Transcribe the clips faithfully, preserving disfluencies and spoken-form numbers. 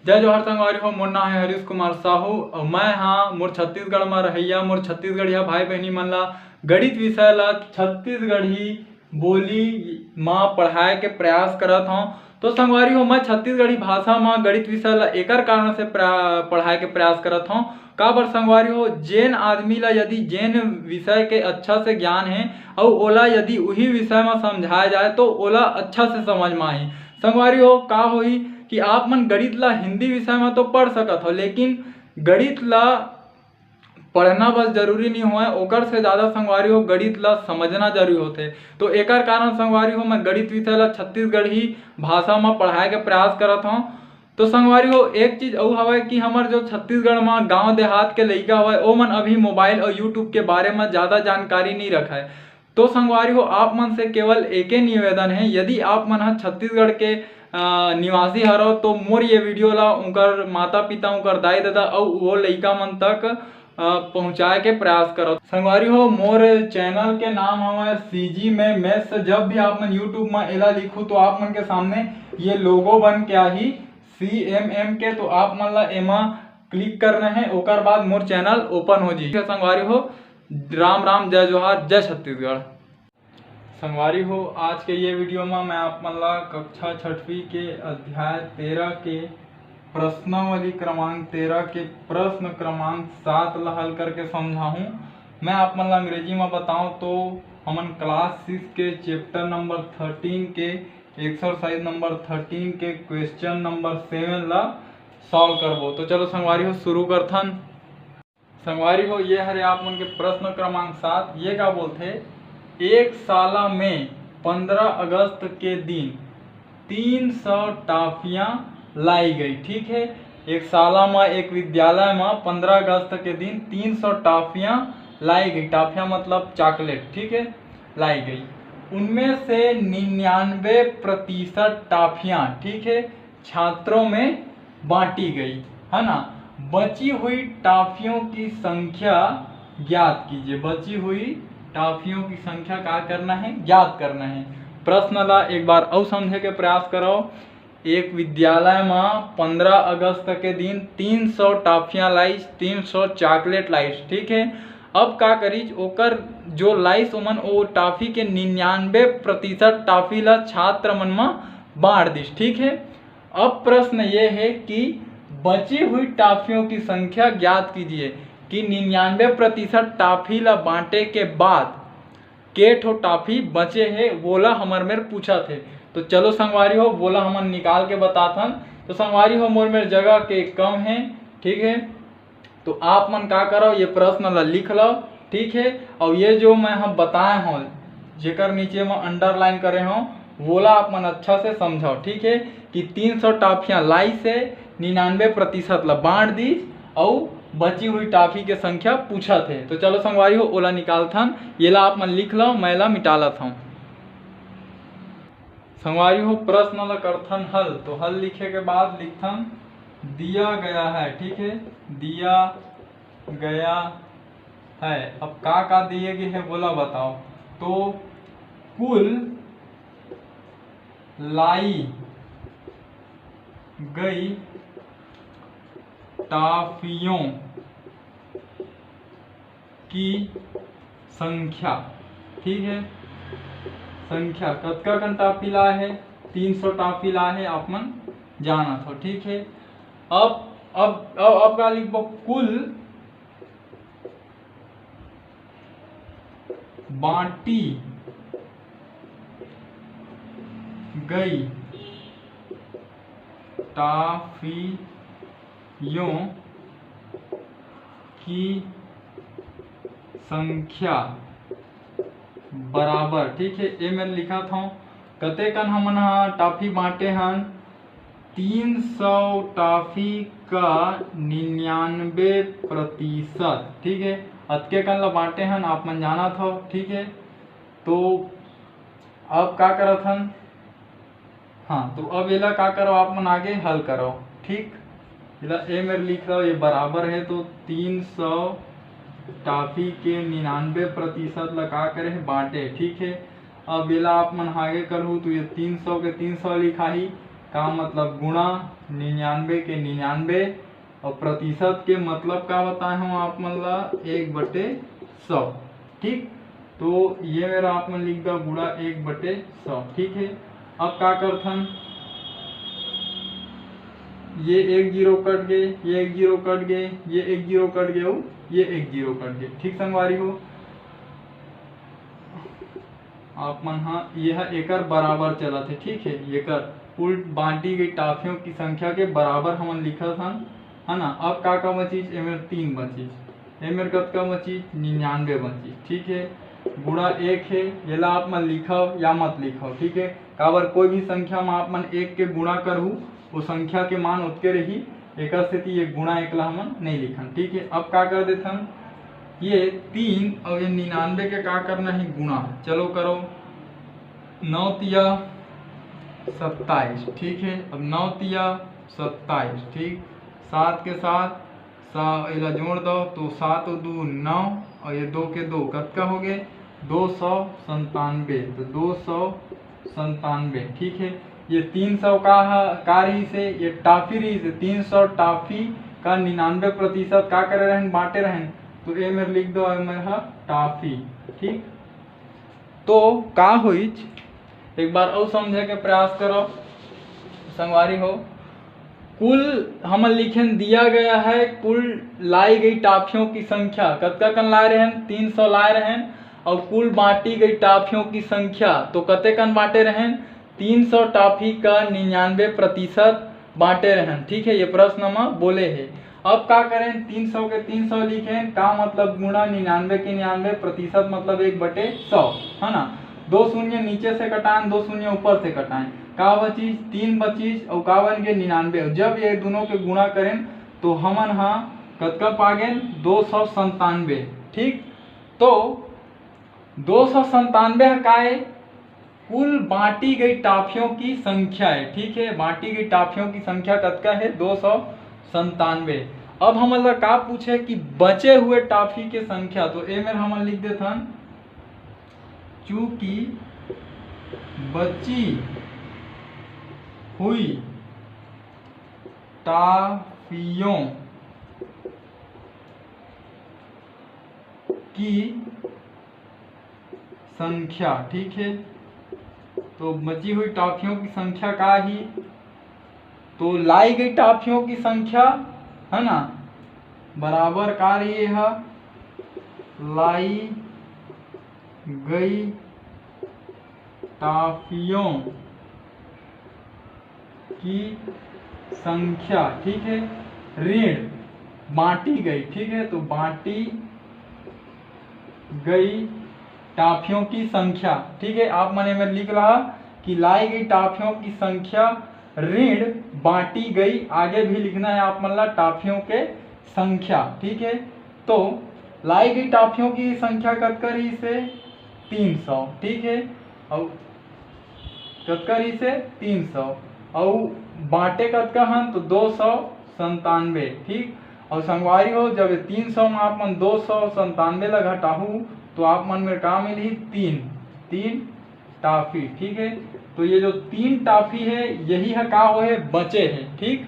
जय जोहार संगवारी हो, मोर नाम है हरीश कुमार साहू अउ मैं हाँ मोर छत्तीसगढ़ म रहइया मोर छत्तीसगढ़िया भाई बहनी मन ला गणित विषय ला छत्तीसगढ़ी बोली म पढ़ाए के प्रयास करत हौं। तो संगवारी हो, मैं छत्तीसगढ़ी भाषा म गणित विषय ला एकर कारण से प्रा-, पढ़ाए के प्रयास करत हौं। काबर संगवारी हो, जेन आदमी ला यदि जेन विषय के अच्छा से ज्ञान हे अउ ओला यदि उही विषय म समझाए जाए तो ओला अच्छा से समझ म आही। संगवारी हो, का होही कि आप मन गणित ला हिंदी विषय म तो पढ़ सकत हो, लेकिन गणित ला पढ़ना बस जरूरी नहीं होय, ओकर से ज़्यादा संगवारी हो गणित ला समझना जरूरी होथे। तो एकर कारण संगवारी हो मैं गणित विषय ला छत्तीसगढ़ी भाषा म पढ़ाए के प्रयास करत हौं। तो संगवारी हो, एक चीज अउ हवय कि हमर जो छत्तीसगढ़ म गांव देहात के लइका हवय, ओमन अभी मोबाइल अउ YouTube के बारे म ज्यादा जानकारी नइ रखय। तो संगवारी हो, आप मन से केवल एके निवेदन हे, यदि आप मन ह छत्तीसगढ़ के, अ, निवासी हरव, तो मोर ये वीडियो ला उनकर माता पिता, उनकर दाई ददा अउ वो लइका मन तक, अ, पहुंचाए के प्रयास करव। संगवारी हो, मोर चैनल के नाम हवय CG में Maths। जब भी आप मन YouTube म एला लिखू, तो आप मन के सामने ये लोगो बन के आही CMM के, तो आप मन ला एमा क्लिक करना है, ओकर बाद मोर चैनल ओपन हो जाही। संगवारी हो, राम राम, जय जोहार, जय छत्तीसगढ़। संगवारी हो, आज के ये वीडियो में मैं आप मन ला कक्षा छठवीं के अध्याय तेरह के प्रश्नावली क्रमांक तेरह के प्रश्न क्रमांक सात ला हल करके समझाहूँ। मैं आप मन ला अंग्रेजी में बताऊँ तो हमन क्लास सिक्स के चैप्टर नंबर थर्टीन के एक्सरसाइज नंबर थर्टीन के क्वेश्चन नंबर सेवन ला सॉल्व करबो। तो चलो संगवारी हो, शुरू करथन। संगवारी हो, ये हरे आप मन के प्रश्न क्रमांक सात। ये का बोलथे, एक साला में पंद्रह अगस्त के दिन तीन सौ टाफियाँ लाई गई। ठीक है, एक साला में, एक विद्यालय में पंद्रह अगस्त के दिन तीन सौ टाफियाँ लाई गई। टाफियाँ मतलब चॉकलेट, ठीक है, लाई गई। उनमें से निन्यानवे प्रतिशत टाफियाँ, ठीक है, छात्रों में बांटी गई, है ना। बची हुई टाफियों की संख्या ज्ञात कीजिए। बची हुई टाफियों की संख्या का करना है, ज्ञात करना है। प्रश्न ला एक बार अउ समझे के प्रयास करो। एक विद्यालय में पंद्रह अगस्त के दिन तीन सौ टाफियाँ लाइस, तीन सौ चॉकलेट लाइस, ठीक है। अब का करीज, ओकर जो लाइस ओमन, ओ टाफी के निन्यानवे प्रतिशत टाफी ला छात्र मन में बांट दिस, ठीक है। अब प्रश्न ये है कि बची हुई टाफियों की संख्या ज्ञात कीजिए कि निन्यानवे प्रतिशत टाफी ला बांटे के बाद के ठो टाफी बचे हे, वोला हमर मेर पूछत हे। तो चलो संगवारी हो, वोला हमन निकाल के बताथन। तो संगवारी हो, मोर मेर जगह के कम है, ठीक है। तो आप मन का करो, ये प्रश्न ला लिख लो, ठीक है। और ये जो मैं हम बताए हों, जेकर नीचे मैं अंडरलाइन करे हों, वोला आप मन अच्छा से समझो, ठीक है, कि तीन सौ टाफियाँ लाइस हे, निन्यानवे प्रतिशत ला बांट दीस, अउ बची हुई टाफी के संख्या पूछत हे। तो चलो संगवारी हो, ओला निकालथन, येला आप मन लिख लो, मैं ला मिटालत हूँ। संगवारी हो, प्रश्न ला करथन हल। तो हल लिखे के बाद लिखथन, दिया गया है, ठीक है, दिया गया है। अब का का दिए गए है, बोला बताओ। तो कुल लाई गई टाफियों की संख्या, ठीक है, संख्या कतका कन टाफी लाए है, तीन सौ टाफी लाए है, आप मन जानत हो, ठीक है। अब अब अब, अब का लिखबो, कुल बांटी गई टाफियों की संख्या बराबर, ठीक है, ए मेर लिखत हूँ, कतेकन हमन ह टाफी बांटे हन, तीन सौ टाफी का निन्यानवे प्रतिशत, ठीक है, अतके कन ला बांटे हन, आप मन जानत हो, ठीक है। तो अब का करत हन, हाँ, तो अब एला का करो, आप मन आगे हल करो, ठीक। एला ए मेर लिख लो, ये बराबर है, तो तीन सौ टाफी के निन्यानवे प्रतिशत ला का करे है, बांटे, ठीक है। अब एला आप मन आगे करहू, तो ये तीन सौ के तीन सौ लिखाही, का मतलब गुणा निन्यानवे के निन्यानवे, और प्रतिशत के मतलब का बताए हूँ आप मन ला, एक बटे सौ। ठीक, तो ये मेर आप मन लिख दो गुणा एक बटे सौ। ठीक है, अब का करथन, ये एक जीरो कट गए, ये एक जीरो कट गए, ये एक जीरो कट गए, ये एक जीरो कट गए। ठीक संगवारी हो, आप मन हा ये हा एकर बराबर चलत हे। ठीक है, एकर कुल बांटी गई टाफियों की संख्या के बराबर हमन लिखत हन, है ना। अब का का बचिस, एमेर तीन बचिस, एमेर कतका बचिस, निन्यानवे बचिस। ठीक है, गुणा एक है, एला आप मन लिखव या मत लिखव। ठीक है, काबर कोई भी संख्या में आप मन एक के गुणा करहू, वो संख्या के मान ओतके रही, एकर सेती ये गुणा एक ला हमन नहीं लिखन। ठीक है, अब का कर देथन, ये तीन और ये निन्यानवे के का करना है, गुणा। चलो करो, नौ तिया सत्ताईस। ठीक है, अब नौ तिया सत्ताईस। ठीक, सात के साथ सा एला जोड़ दो तो सात और दो नौ, और ये दो के दो कतका हो गए, दो सौ संतानवे। तो दो सौ संतानवे। ठीक है, ये तीन सौ का ह-, का रही से, ये टाफी रही से, तीन सौ टाफी का निन्यानवे प्रतिशत का करे रहन, बांटे रहन। तो ए मेर लिख दो, ए मेर ह टाफी। ठीक, तो का होइच, एक बार और समझे के प्रयास करो संगवारी हो। कुल हमन लिखेन दिया गया है कुल लाई गई टाफियों की संख्या, कतका कन लाए रहन, तीन सौ लाए रहन, और कुल बांटी गई टाफियों की संख्या तो कते कन बांटे रहन, तीन सौ टाफी का निन्यानवे प्रतिशत बांटे रहन। ठीक है, ये प्रश्न में बोले है। अब का करें, तीन सौ के तीन सौ लिखें, का मतलब गुणा निन्यानवे के निन्यानवे, प्रतिशत मतलब एक बटे सौ, है ना। दो शून्य नीचे से कटाएं, दो शून्य ऊपर से कटाएं, का बचिस, तीन बचिस, और का बन गए, निन्यानवे। जब ये दोनों के गुणा करें तो हमन हा कतका पागेन, दो सौ संतानवे। ठीक, तो दो सौ संतानवे का है, कुल बांटी गई टाफियों की संख्या है। ठीक है, बांटी गई टाफियों की संख्या कतका है, दो सौ संतानवे। अब हमन ला का पूछे कि बचे हुए टाफी के संख्या, तो ए मेर हमन लिख देथन, चूंकि बची हुई टाफियों की संख्या। ठीक है, तो बची हुई टाफियों की संख्या का ही, तो लाई गई टाफियों की संख्या, है ना, बराबर का रही है, लाई गई टाफियों की संख्या। ठीक है, ऋण बांटी गई। ठीक है, तो बांटी गई टाफियों की संख्या। ठीक है, आप मन एमेर लिख रहा कि लाई गई टाफियों की संख्या ऋण बांटी गई। आगे भी लिखना है आप मन ला टाफियों के संख्या। ठीक है, तो लाई गई टाफियों की संख्या कतका रही से, तीन सौ। ठीक है, और कतका रही से, तीन सौ, और बांटे कतका हन, तो दो सौ संतानवे। ठीक, और संगवारी हो, जब ये तीन सौ में आप मन दो सौ संतानवे ला घटाहू तो आप मन में का मिलही, तीन, तीन टाफी। ठीक है, तो ये जो तीन टाफी है, यही है का होए, बचे है। ठीक,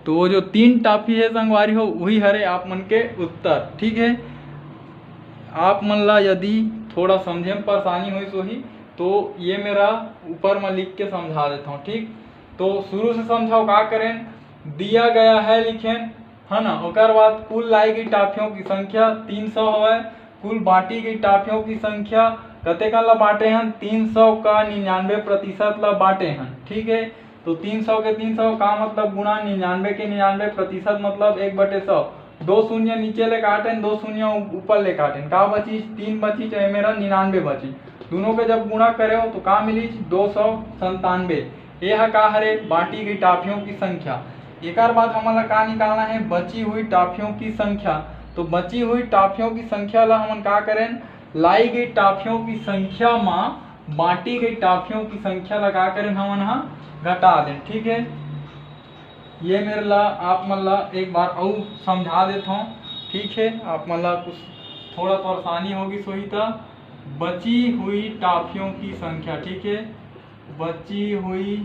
तो वो जो तीन टाफी है संगवारी हो, वही हरे आप मन के उत्तर। ठीक है, आप मन ला यदि थोड़ा समझे में परेशानी होइस होही तो ये मेर ऊपर में लिख के समझा देता हूँ। ठीक, तो शुरू से समझाओ, का करें, दिया गया है लिखें, है ना। ओकर बाद कुल लाई गई टाफियों की संख्या तीन सौ हवय, कुल बांटी गई टाफियों की संख्या कतेकन ला बांटे हन, तीन सौ का निन्यानवे प्रतिशत ला बांटे हन। ठीक है, तो तीन सौ के तीन सौ का मतलब गुणा निन्यानवे के निन्यानवे, प्रतिशत मतलब एक बटे सौ। दो शून्य नीचे ले काटेन, दो शून्य ऊ-, ऊपर ले काटेन, का बचिस, तीन बचिस, ए मेर निन्यानवे बचिस। दोनों के जब गुणा करे हो तो का मिलिस, दो सौ संतानवे। ये हा का हरे, बांटी गई टाफियों की संख्या। एकर बाद हमन ला का निकालना है, बची हुई टाफियों की संख्या। तो बची हुई टाफियों की संख्या ला हमन का करें, लाई गई टाफियों की संख्या मा बांटी गई टाफियों की संख्या ला का करें, हमन हा घटा दें। ठीक है, ये मेर ला आप मन ला एक बार अउ समझा देता हूँ। ठीक है, आप मन ला कुछ थोड़ा परेशानी होगी सोही, तो बची हुई टाफियों की संख्या। ठीक है, बची हुई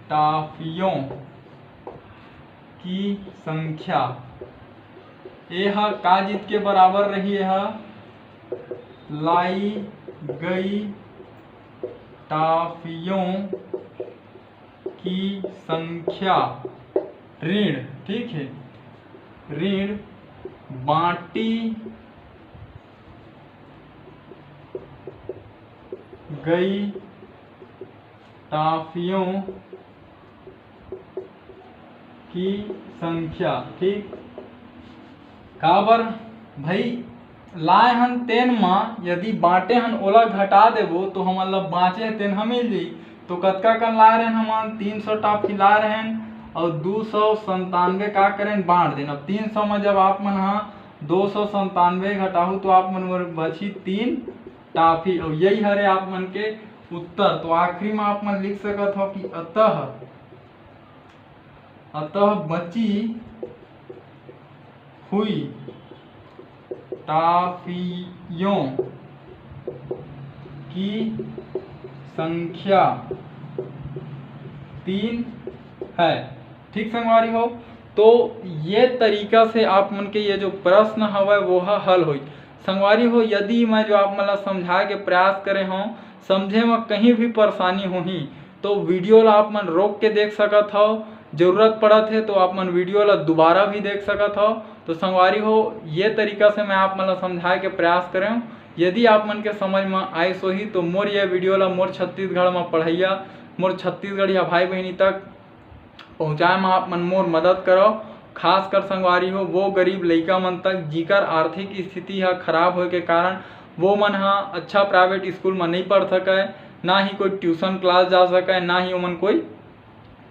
टाफियों की संख्या, ये ह का चीज के बराबर रही? ये ह लाई गई टाफियों की संख्या ऋण, ठीक है, ऋण बांटी गई टाफियों की संख्या, ठीक। काबर भाई, लाए हन तेन म यदि बांटे हन ओला घटा देबो तो हमन ला बांचे हे तेन ह मिल जाई। तो कतका कन लाए रहन हमन? तीन सौ टाफी लाए रहन और दो सौ संतानवे का करेन, बांट देन। अब तीन सौ में जब आप मन हा दो सौ संतानवे घटाहू तो आप मन बर बची तीन टाफी, और यही हरे आप मन के उत्तर। तो आखिरी में आप मन लिख सकत हो कि अतः, अतः बची हुई टाफियों की संख्या तीन है। ठीक संगवारी हो, तो ये तरीका से आप मन के ये जो प्रश्न हवय वो ह हल होई। संगवारी हो, यदि मैं जो आप मन ला समझाए के प्रयास करे हूँ, समझे में कहीं भी परेशानी होही तो वीडियो ला आप मन रोक के देख सकत हव, जरूरत पड़त हे तो आप मन वीडियो ला दोबारा भी देख सकत हव। तो संगवारी हो, ये तरीका से मैं आप मन ला समझाए के प्रयास करे हूँ। यदि आप मन के समझ में आइस होही तो मोर ये वीडियो ला मोर छत्तीसगढ़ में पढ़ैया, मोर छत्तीसगढ़िया भाई बहिनी तक पहुँचाए में आप मन मोर मदद करव। खासकर संगवारी हो, वो गरीब लइका मन तक जिकर आर्थिक स्थिति ह खराब होए के कारण वो मन ह अच्छा प्राइवेट स्कूल में नहीं पढ़ सकय, ना ही कोई ट्यूशन क्लास जा सकय, ना ही ओमन कोई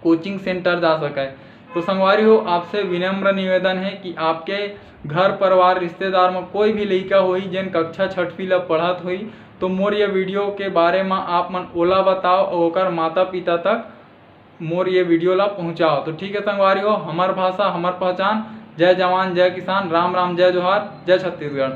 कोचिंग सेंटर जा सकय। तो संगवारी हो, आपसे विनम्र निवेदन है कि आपके घर परिवार रिश्तेदार में कोई भी लइका होही जेन कक्षा छठवीं ला पढ़त होही, तो मोर ये वीडियो के बारे में आप मन ओला बताओ और ओकर माता पिता तक मोर ये वीडियो ला पहुँचाओ। तो ठीक है संगवारी हो, हमर भाषा हमर पहचान। जय जवान जय किसान, राम राम जय जोहार, जय छत्तीसगढ़।